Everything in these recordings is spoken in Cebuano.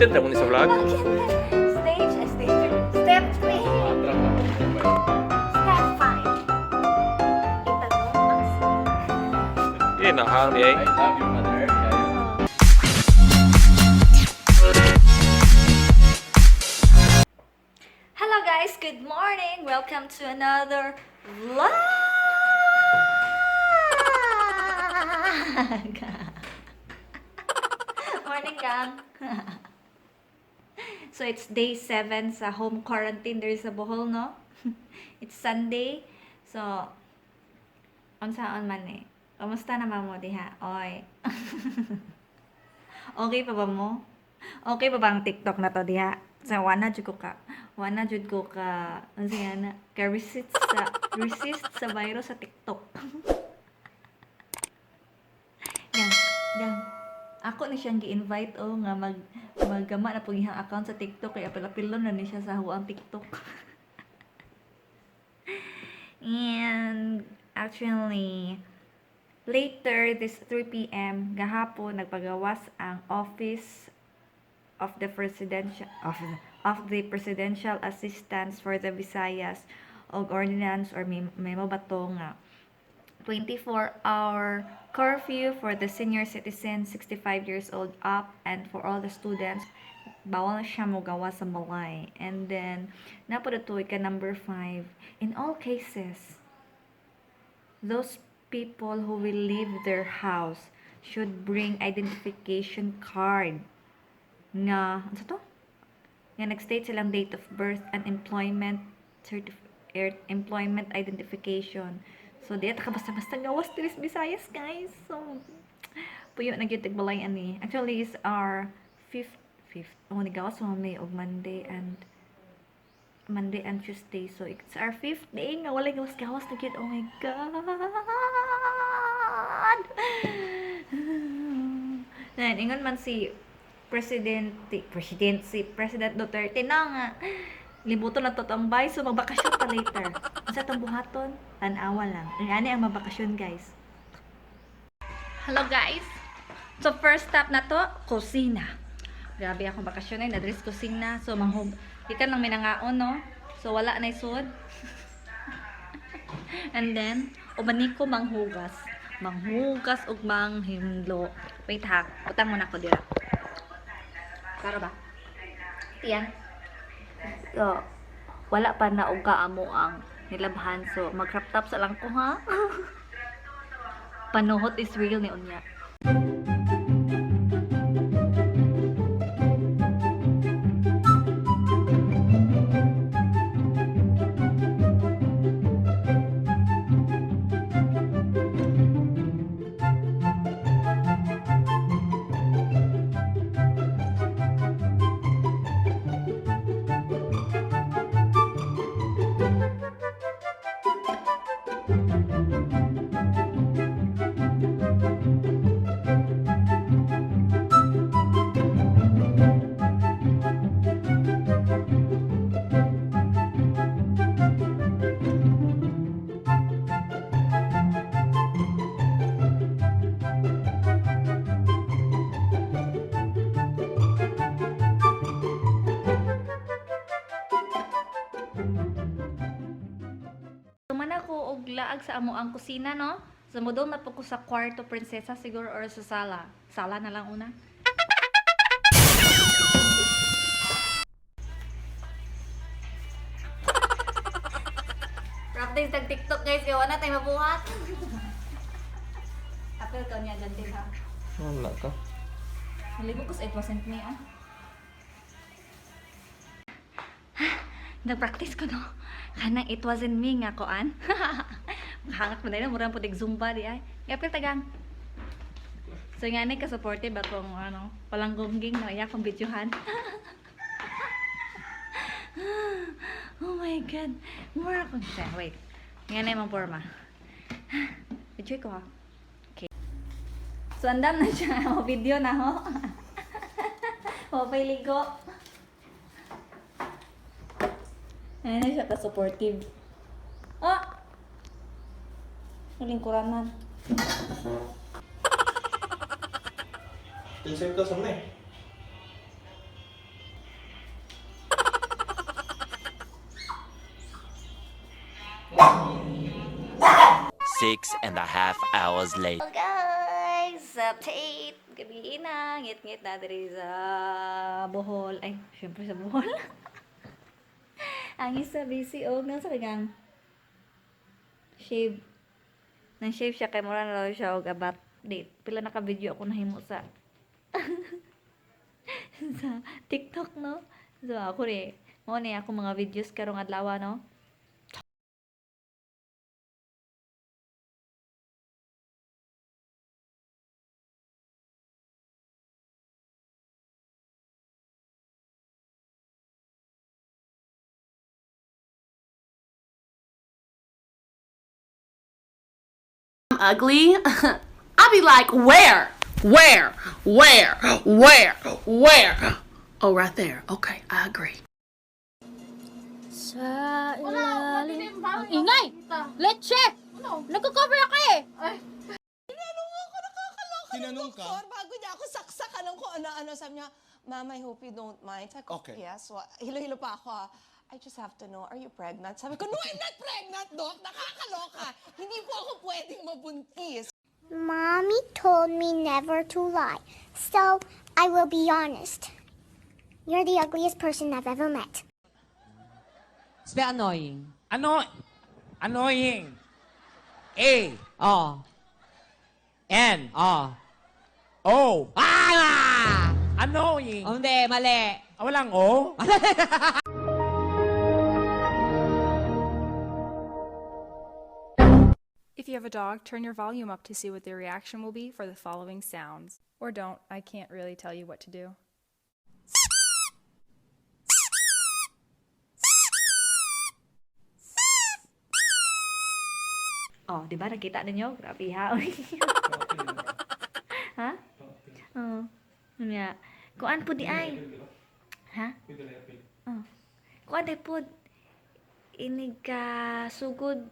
Content ra mo ni sa vlog. Stage, stage, step 3. Step 5. Itanong ang Eh, nahang di ay. I love you, Mother Earth, guys. Hello guys, good morning. Welcome to another vlog. Morning, gang. So it's day 7 sa home quarantine there sa Bohol, no? It's Sunday. So unsaon man eh. Kamusta naman mo diha? Oy. Okay pa ba mo? Okay pa ba ang TikTok na to diha? Sa wana jud ko ka. Wana jud ko ka. Unsa nga na? Ka resist sa virus sa TikTok. Gang, gang. Ako ni siyang gi-invite oh nga maggama na pug iyang account sa TikTok kay apil-apilon na ni siya sa huang TikTok. And actually, later this 3 p.m. gahapon nagpagawas ang Office of the Presidential Assistance for the Visayas og ordinance or memo ba to nga 24-hour curfew for the senior citizens 65 years old up and for all the students. Bawal na siya mogawa sa balay. And then napo to ka number 5, in all cases, those people who will leave their house should bring identification card nga ano to nga nag-state silang date of birth and employment identification. So di ta ka basta-basta gawas diri sa Visayas, guys. So puyo na gyud balay ani. Actually, is our fifth, oh, nigawas mo may og Monday and Tuesday. So it's our fifth day nga walay gawas-gawas na gyud. Oh my God. Nan ingon man si President Duterte na nga libuton na to ang bay, so magbakasyon pa later. Unsa tong buhaton? Tan-awa lang. Ang ani ang mabakasyon, guys. Hello guys. So first stop na to, kusina. Grabe akong bakasyon ay nadres kusina. So manghug ikan lang minangaon, no. So wala na isod. And then uban ko manghugas. Manghugas ug manghimlo. Wait ha, utang mo na ko dira. Klaro ba? Tiyan. So, wala pa na uga amo ang nilabhan. So, mag-crop top sa lang ko ha. Panuhot is real ni unya. Tuman ako og laag sa amo ang kusina, no? So, mudong na po ko sa kwarto prinsesa siguro or sa sala. Sala na lang una. Practice tag TikTok, guys, kay wala tayo mabuhat. Apil ka niya dyan din ha. Wala ka. Naligo ko sa it wasn't me ah. Nag-practice ko, no. Kanang it wasn't me nga koan. Hangat mo na yun, murang putig Zumba di ay. Apil tagang. So nga ni ka-supportive akong ano, palanggonging na iya akong videohan. Oh my God. Mura akong siya. Wait. Nga na yung forma. Video ko ha. Okay. So andam na siya. O video na ho. O ligo. Ayan na siya ka-supportive. Ah! Lingkuranan. Insert ka sa eh. 6.5 hours later. Hello guys! Update! Gabi na, ngit-ngit na diri sa Bohol. Ay, syempre sa Bohol. Ang isa busy og nasa kagang shave. Nang shave siya kay mura na daw siya og abat. Di, pila na ka video ako nahimo sa sa TikTok, no? So ako rin, mao ni ako mga videos karong adlaw, no? I'm ugly, I'll be like, where? Where? Where? Where? Where? Oh, right there. Okay, I agree. Sa ilalim. Ang ingay! Leche! Nagko-cover ako eh! Tinanong ka? Doktor, bago niya ako saksakan ng kung ano-ano, sabi niya, "Ma'am, I hope you don't mind." Sabi ko, Okay. "Yes." Hilo-hilo pa ako, ah. "I just have to know, are you pregnant?" Sabi ko, "No, I'm not pregnant, Doc. Nakakaloka. Hindi po ako pwedeng mabuntis." Mommy told me never to lie, so I will be honest. You're the ugliest person I've ever met. Spell annoying. Ano? Annoying. A. Oh. N. Oh. O. Ah! Annoying. Oh, hindi, mali. Ah, walang O? If you have a dog, turn your volume up to see what their reaction will be for the following sounds. Or don't, I can't really tell you what to do. Oh, di ba nakita ninyo? Grabe ha. Ha? Oh. Nya. Kuan pud di ay. Ha? Oh. Kuan di pud inig ka sugod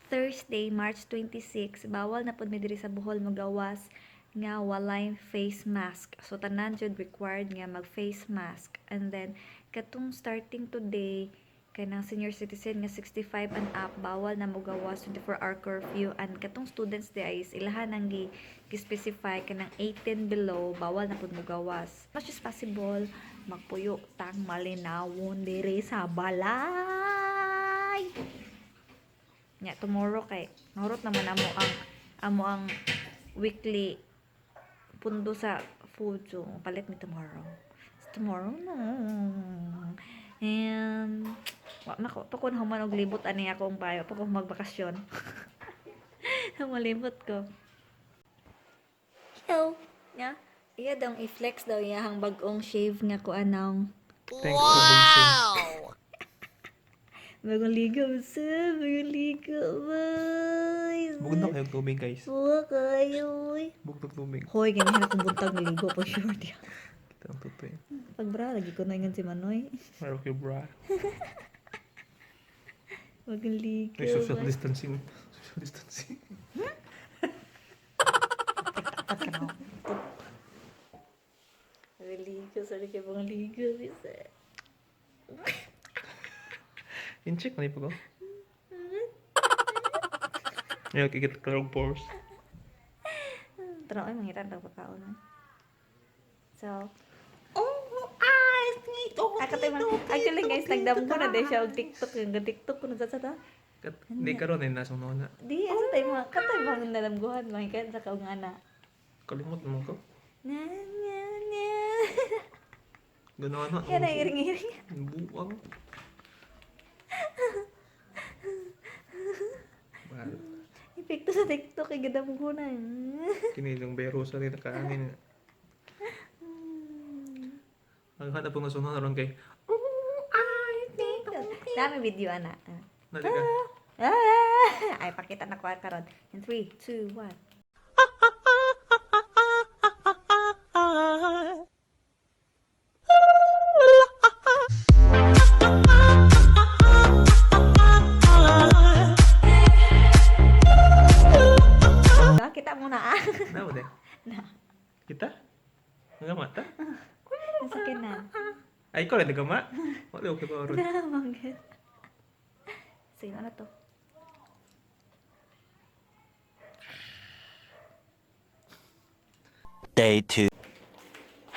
Thursday, March 26, bawal na pud mi diri sa Bohol magawas nga walay face mask. So tanan jud required nga mag face mask. And then katong starting today, kanang senior citizen nga 65 and up, bawal na mogawas, 24-hour curfew, and katong students di ay is ilahan ang gi gi-specify kanang 18 below, bawal na pud mogawas. Much as possible magpuyo tang malinawon diri sa balay. Nya tomorrow kay norot naman amo ang weekly pundo sa food, so palit mi tomorrow. So, tomorrow na. And wa na ko pa ko na human og libot ani akong bayo pa ko magbakasyon. Malibot ko. Hello. Nya, iya daw i-flex daw iyahang bag-ong shave nga ko anong Thanks for bunso. Bagong ligo, sir. Bagong ligo, boy. Bugdok yung tubig, guys. Buwa kayo, uy. Bugdok tubig. Hoy, ganyan akong buntag naligo pa sure diya. Kita ang tutoy. Pag bra, lagi ko na ingan si Manoy. Meron kayo, bra. Bagong ligo. May social boy. distancing. Social distancing. Tapat ka na. Bagong ligo, sorry kayo bagong ligo, bisa. In-check na ko. Ayaw, kikita ka pores. Tara, ay, mangita ang pagkaon. Eh. So, oh, ah, actually guys, nagdam ko na din siya og TikTok. Yung TikTok ko na sa ta. Hindi karon eh, nasa una. Di, asa tayo mga, katay mga nalamguhan, mga sa kaungana. Kalimot naman ko. Na, na, na. Gano'n na. Yan ay iring-iring. Buang. Mahal. Epekto sa TikTok, kay gadam ko na. Kini yung bero sa rin nakaangin. Ang hanap po nga sunod ron kay. Dami video, ana. Nali ka. Ah! Ay, pakita na ko karon. In 3, 2, 1. Diba? Kita mo na ah. Na mo de. Na. Kita? Nagama ta? Nasa na. Ay, ikaw rin nagama? Wala, okay ba ron? Na, manggit. So, yun, ano to? Day 2.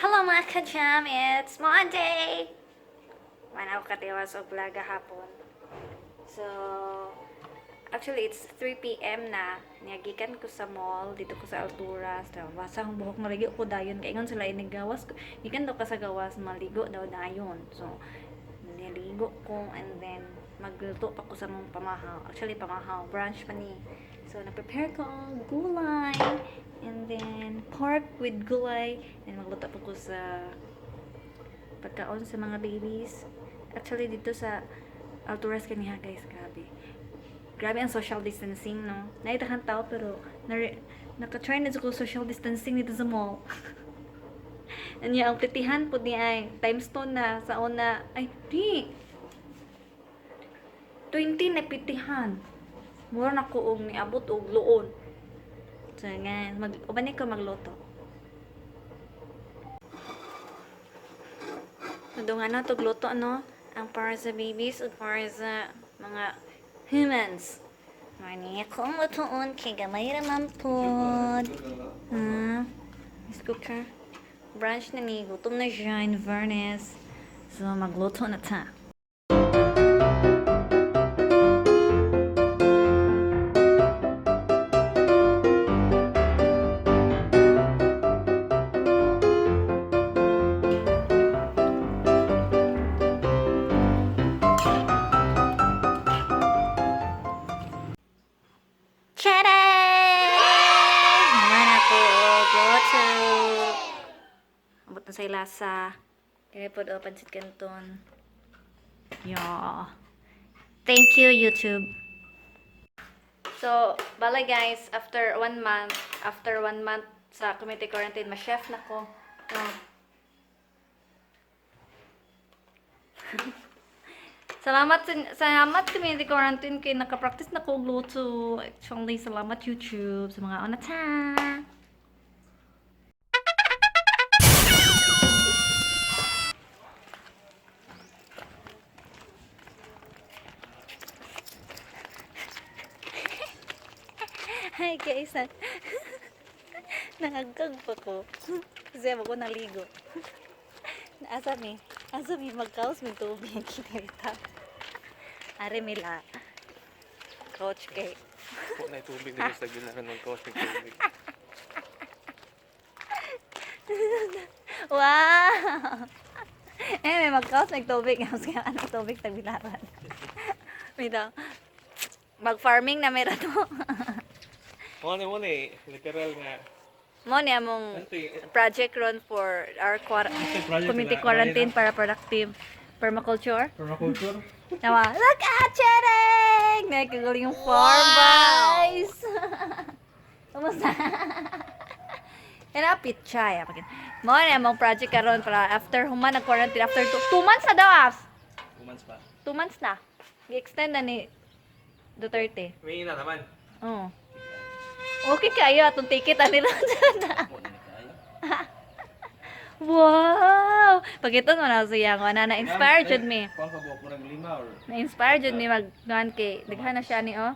Hello mga ka-jam! It's Monday! Wala ako katiwas og vlog hapon. So, actually it's 3 p.m. na. Niyagikan ko sa mall, dito ko sa Alturas. Basa akong buhok, naligo ko dayon. Kaingon sila inigawas ko. Gikan daw ka sa gawas, maligo daw dayon. So, niligo ko and then magluto pa ko sa mong pamahaw. Actually, pamahaw. Brunch pa ni. So, na-prepare ko ang gulay and then pork with gulay and magluto pa ko sa pagkaon sa mga babies. Actually, dito sa Alturas kaniha guys, grabe. Grabe ang social distancing, no? Naitahan tao pero naka-try na ko social distancing dito sa mall. Anya, ang plitihan po niya ay times 2 na sa una. Ay, di! 20 na pitihan. Mura na ko og niabot og luon. So, nga, uban ni ko magluto. Tudungan na tugluto no ang para sa babies ug para sa mga humans. Mani ako ang lutoon kay gamay ra man pod. Miss Cooker. Brunch na ni gutom na siya in fairness. So magluto na ta. Charay! Naman ako, luto. Abot na sa lasa. Kaya po daw pansit canton. Yeah. Thank you, YouTube. So, bala guys, after 1 month, after 1 month sa community quarantine, ma-chef na ko. Oh. Salamat salamat community quarantine kay naka-practice na ko og luto. Actually, salamat YouTube sa mga onata. Hi guys. Nangagkag pa ko. Kasi ako naligo. Asa mi? Asa mi magkaos mi tubig kita. Are mila. Coach kay. Po na tubig dito sa ginaran magkaos ng tubig. Wow! Eh, may magkaos ng tubig. Mas kaya anong tubig tagbilaran. May daw. Mag-farming na meron to. Mo ni literal nga. Mo ni among project ron for our project community nila, quarantine para productive permaculture. Permaculture. Nawa, look at Chereng! Nakagaling yung farm, guys! Kumusta? Yan ang pichay. Mo ni among project karon para after human nag quarantine after 2 months na daw, Abs. 2 months pa. 2 months na. Gi-extend na ni Duterte. May ina naman. Oo. Okay kayo atong ticket ani lang. Wow! Pagkita mo na siya ko na na-inspire jud mi. Kuan ka buok murag lima or Na-inspire jud mi mag kuan kay daghan na siya ni oh.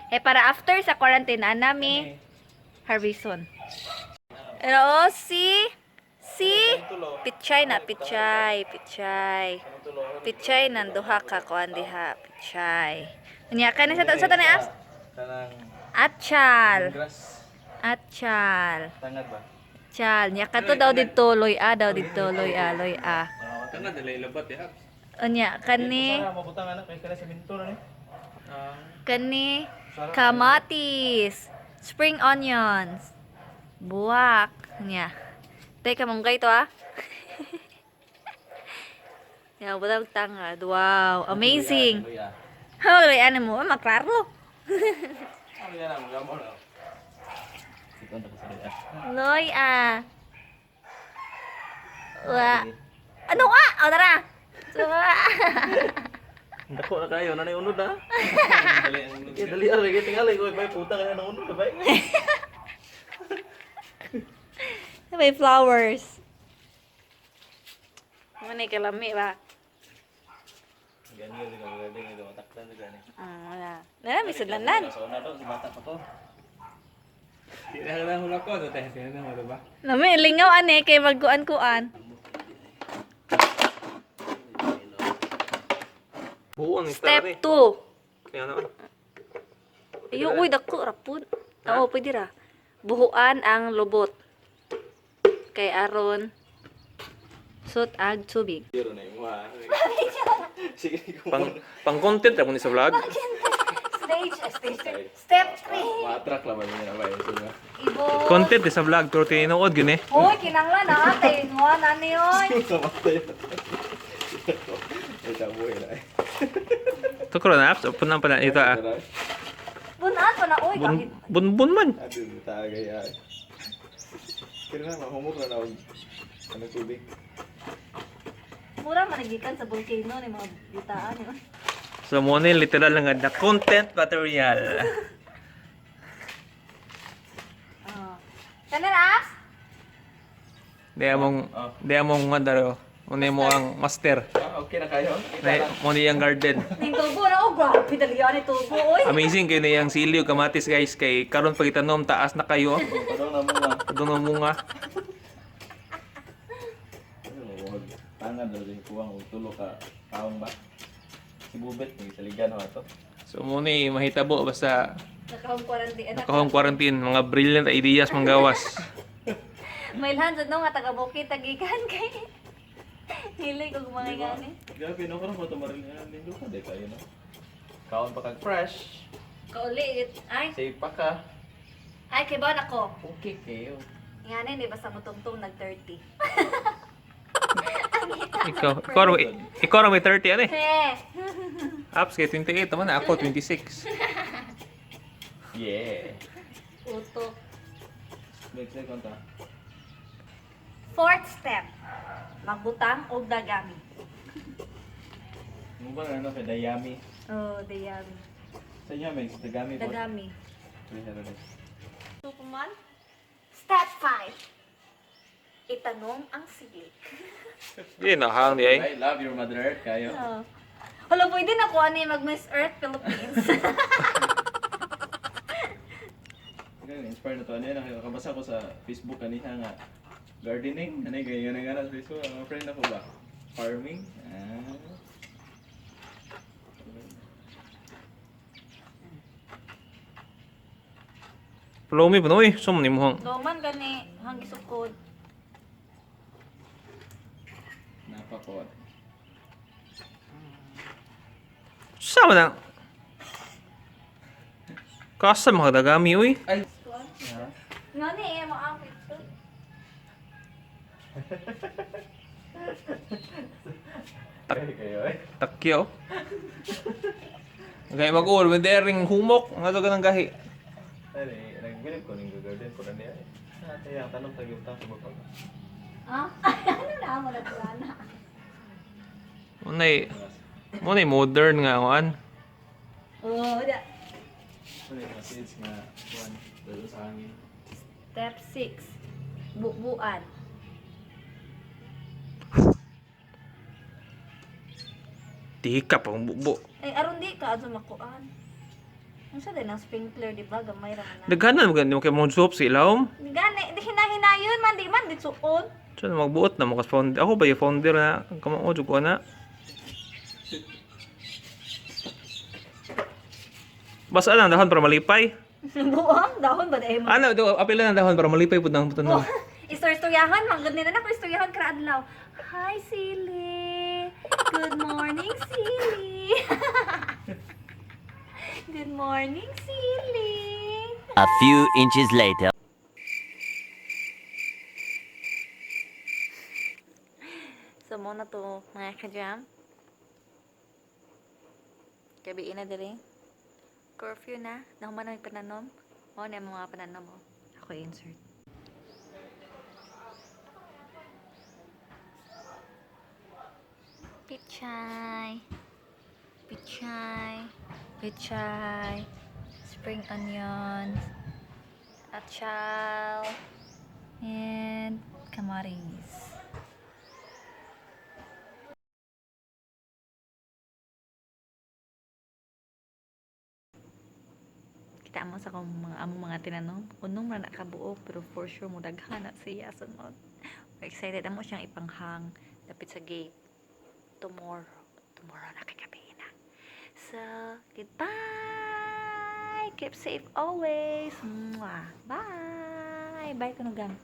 Eh para after sa quarantine ana mi Harvison. Pero oh, si pichay na pichay, pichay. Pichay nang duha ka kuan diha, pichay. Unya ka na sa tanan apps? Kanang Atchal. grass Atchal. tangad ba? Chal. Nya kato daw didto loy a daw didto loy a loy a. Tangad dali labat ya. Unya kani Mabutang anak kay kana sa minto na ni. kani kamatis, spring onions, buwak nya. Teka manggay to ah. Ya, wala tangad. Wow, amazing. Holy, ano mo? Maklaro. Loy ah. Wa. Ano ah? O tara. Dako na kayo, nanay unod na. Dali dali ah, lagi tingali ko bay puta kaya nang unod bay. May flowers. Mo ni kalami ba? Gani gani gani gani mataktan gani. Ah, wala. Nana may sudlanan. Sa una to, si bata pa ko. Kinahanglan hula ko, no tayo tinanong mo, diba? Nami, lingaw ane, kay magkuan-kuan. Buong Step 2. Kaya naman. Iyo, uy, dako, rapod. Oo, pwede ra. Buhuan ang lubot. Kay aron sut ag tubig. Zero na yung mga. Sige, Pang, pang content ra mo ni sa vlog. Stage, stage, step 3. Ma-attract laman niya na ba yun? Sige. Ibo. Content ni sa vlog pero tinuod gyud eh. Uy, kinanglan na ate. Nguan ani oy. Kamatay. Ay, tabuhin na eh. Tukro na apps, punan pa na ito ah. Bunaan pa na oy Bun kahit. bunbun man. Ate, tagay ay. Kaya na, mahumok na na. Ano tubig? Mura man gikan sa volcano ni mga bitaan ni. So mo ni literal nga na content material. Oh. Kanan apps? Di among di among nga daro. Mo ni mo ang master. Ah, okay na kayo? Na mo ni ang garden. Ning tubo na oh, grabe dali ani tubo oy. Amazing kayo na yung sili ug kamatis guys kay karon pagitanom taas na kayo. Padong na muna. Padung na munga. Ano, Tangan daw din kuwang og tulo ka taong ba? Si Bubet ni saligan ho ato. So mo ni mahitabo basta Nakahong quarantine. naka-home quarantine mga brilliant ideas manggawas. Mailhan sad no nga taga bukid tagikan kay. Hili kog mga gani. Grabe no karon mo to maril nindo ka de kayo no. Kaon pa kag fresh, Kauli ay save pa ka. ay kay ba nako. Okay kayo. Ngani ni basta mutungtong nag 30. Ikaw ra may 30 ano eh. He. Apps kay 28 naman na ako 26. Yeah. Utok. Next second ta. Fourth step. Magbutang og dagami. Mo ba na ano kay Dayami? Oh, dayami. Sa inyo may Dagami po. Dagami. Dagami. Tukuman. Step 5. Itanong ang sili. Di na hang di ay. I love your mother earth kayo. Oh. Hala, pwede na ko ano mag Miss Earth Philippines. Ganun, inspired na to. Ano yun, nakabasa ko sa Facebook kanina nga gardening. Ano yung ganyan nga sa Facebook. Ang mga friend ako ba? Farming? Ah. Flow me pa oy, so mo ni mo hang. Duman gani hang gisukod. Napakot. Sa man ang Kasa mga dagami uy. Ay! Ngani eh mo ang picture. Ay, kayo eh. Takyo. Gaya mag-uol, when ring humok, nga to ganang gahi. Ay, nagbilib ko ng garden ko na niya eh. Kaya ang tanong tayo utang sa baba. Ah, ano na mo na plana? Munay, munay modern nga kuan. Oh, da. Ano yung mga seeds nga kuan dalo sa hangin. Step 6. Bubuan. Di ka pang bubo. Ay aron di ka adto makuan. Unsa din ang sprinkler di ba gamay ra man na. Daghanan mo gani mo kay mo soap sa ilawom. Gani, di hinahinayon man di man di suon. So magbuot na mo kas founder. Ako ba yung founder na kamao jud ko na. Basta lang dahon para malipay. Buang dahon ba dahil mo? Ano do apil lang dahon para malipay pud nang tanong. Istoryahan, man gud nila na ko istoryahan kara adlaw. Hi Silly. Good morning Silly. Good morning Silly. A few inches later. So mo na to mga ka-jam. Gabi na diri. Curfew na. Nahuman na yung pananom. Mo na yung mga pananom mo. Ako insert. Pichay. Pichay. Pichay. Spring onions. Achal. And kamaris. Kita mo sa akong mga among mga tinanom. Unom ra na kabuok, pero for sure mo daghan na siya sunod. We're excited amo siyang ipanghang dapit sa gate tomorrow. Tomorrow na kay gabi na. So, goodbye! Keep safe always! Mwah. Bye! Bye, kunugang.